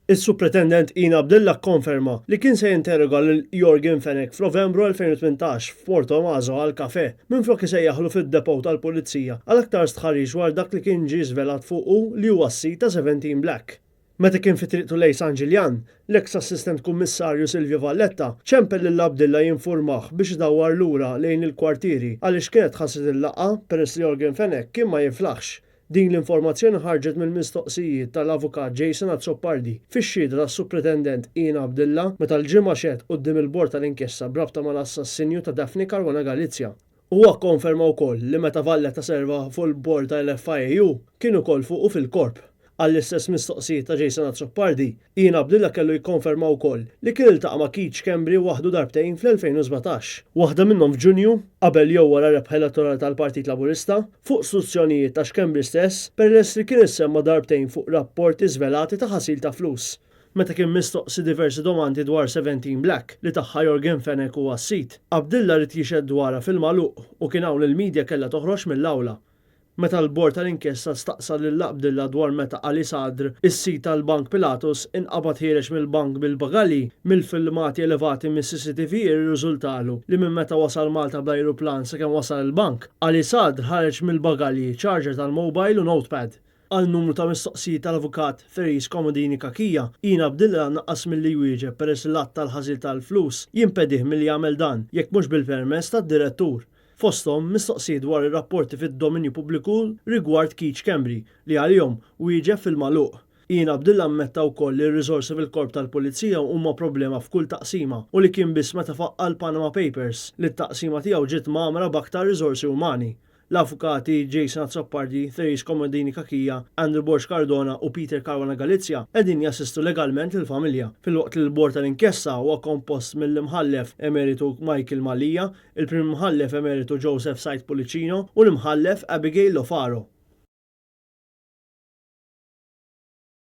Is-Supretendent Ian Abdilla kkonferma li kien se jinterroga lil Yorgen Fenech f'Novembru 2018 f'Portomaso għal kafè, minflok isejjaħlu fid-depot tal-Pulizija għal aktar stħarriġ dwar dak li kien ġie żvelat fuqu li huwa s-sid ta' 17 Black. Meta kien fi triqtu lejn San Ġiljan, l-eks Assistent Kummissarju Silvio Valletta ċempel lil Abdilla jinfurmah biex idawwar lura lejn il-kwartieri għaliex kienet tħassret il-laqgħa peress li Yorgen Fenech kien ma jiflaħx. Din l-informazzjoni ħarġet mill-mistoqsijiet tal-Avukat Jason Azzopardi fix-xhieda tas-Supretendent Ian Abdilla meta l-Ġimgħa xehed quddiem il-Bord tal-Inkjesta b'rabta mal-assassinju ta' Daphne Caruana Galizia. Huwa kkonferma wkoll li meta Valletta serva fuq il-Bord tal-FIAU kien ukoll fuqu fil-Korp. Għall-istess mistoqsijiet ta' Jason Azzopardi, Ian Abdilla kellu jikkonferma wkoll li kien iltaqa' ma' Keith Schembri waħdu darbtejn fl-2017. Waħda minnhom f'Ġunju, qabel jew wara r-rebħa elettorali tal-Partit Laburista, fuq struzzjonijiet ta' Schembri stess peress li kien issemma darbtejn fuq rapporti żvelati ta' ħasil ta' flus. Meta kien mistoqsi diversi domandi dwar 17 Black, li tagħha Yorgen Fenech huwa s-sid, Abdilla ried jixhed dwarha fil-magħluq u kien hawn li l-media kellha toħroġ mill-awla. Meta l-bord tal-inkjesta staqsa lil Abdilla dwar meta Ali Sadr, is-sid tal-Bank Pilatus, inqabad ħiereġ mill-bank bil-bagalji, mill-filmati elevati mis-CCTV irriżultalu li minn meta wasal Malta bl-ajruplan sakemm wasal il-bank, Ali Sadr ħareġ mill-bagalji charger tal-mobile u notepad. Għal numru ta' mistoqsijiet tal-Avukat Therese Comodini Cachia, Ian Abdilla naqas milli jwieġeb peress li l-Att tal-Ħasil tal-Flus jimpedih milli jagħmel dan jekk mhux bil-permess tad-Direttur. Fosthom, mistoqsijiet dwar ir-rapporti fid-dominju pubbliku rigward Keith Schembri, li għalihom wieġeb fil-magħluq. Ian Abdilla ammetta wkoll li r-riżorsi fil-Korp tal-Pulizija huma problema f'kull taqsima u li kien biss meta faqqa' l-Panama Papers li t-taqsima tiegħu ġiet mgħammra b'aktar riżorsi umani. L-avukati Jason Azzopardi, Therese Comodini Cachia, Andrew Borg Cardona u Peter Caruana Galizia qegħdin jassistu legalment lill-familja, filwaqt li l-bord tal-inkjesta huwa kompost mill-Imħallef Emeritu Michael Mallia, il-Prim Imħallef Emeritu Joseph Said Pullicino u l-Imħallef Abigail Lofaro.